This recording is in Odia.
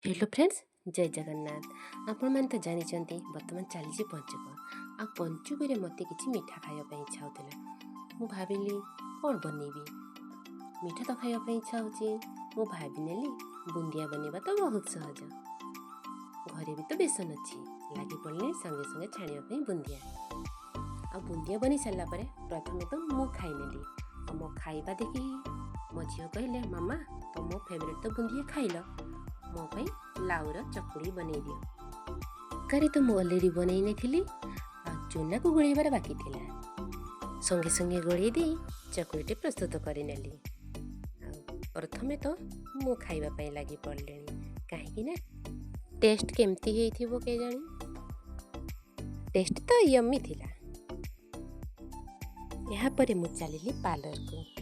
ହ୍ୟାଲୋ ଫ୍ରେଣ୍ଡସ୍, ଜୟ ଜଗନ୍ନାଥ। ଆପଣମାନେ ତ ଜାଣିଛନ୍ତି, ବର୍ତ୍ତମାନ ଚାଲିଛି ପଞ୍ଚୁକ। ଆଉ ପଞ୍ଚୁକରେ ମୋତେ କିଛି ମିଠା ଖାଇବା ପାଇଁ ଇଚ୍ଛା ହେଉଥିଲା। ମୁଁ ଭାବିଲି, କ'ଣ ବନେଇବି? ମିଠା ତ ଖାଇବା ପାଇଁ ଇଚ୍ଛା ହେଉଛି। ମୁଁ ଭାବିନେଲି, ବୁନ୍ଦିଆ ବନେଇବା ତ ବହୁତ ସହଜ। ଘରେ ବି ତ ବେସନ ଅଛି। ଲାଗି ପଡ଼ିଲି ସାଙ୍ଗେ ସାଙ୍ଗେ ଛାଣିବା ପାଇଁ ବୁନ୍ଦିଆ। ଆଉ ବୁନ୍ଦିଆ ବନେଇ ସାରିଲା ପରେ ପ୍ରଥମେ ତ ମୁଁ ଖାଇନେଲି। ଆଉ ମୋ ଖାଇବା ଦେଖି ମୋ ଝିଅ କହିଲେ, "ମାମା, ତମ ଫେଭରେଟ୍ ତ ବୁନ୍ଦିଆ ଖାଇଲ, ମୋ ପାଇଁ ଲାଉର ଚକୁଳି ବନେଇ ଦିଅ।" ତରକାରୀ ତ ମୁଁ ଅଲରେଡ଼ି ବନେଇ ନେଇଥିଲି ଆଉ ଚୁନାକୁ ଗୋଳେଇବାର ବାକି ଥିଲା। ସଙ୍ଗେ ସଙ୍ଗେ ଗୋଳେଇ ଦେଇ ଚକୁଳିଟି ପ୍ରସ୍ତୁତ କରିନେଲି। ଆଉ ପ୍ରଥମେ ତ ମୁଁ ଖାଇବା ପାଇଁ ଲାଗି ପଡ଼ିଲିଣି, କାହିଁକି ନା ଟେଷ୍ଟ କେମିତି ହେଇଥିବ କେଜାଣି। ଟେଷ୍ଟ ତ ୟମି ଥିଲା। ଏହାପରେ ମୁଁ ଚାଲିଲି ପାର୍ଲରକୁ।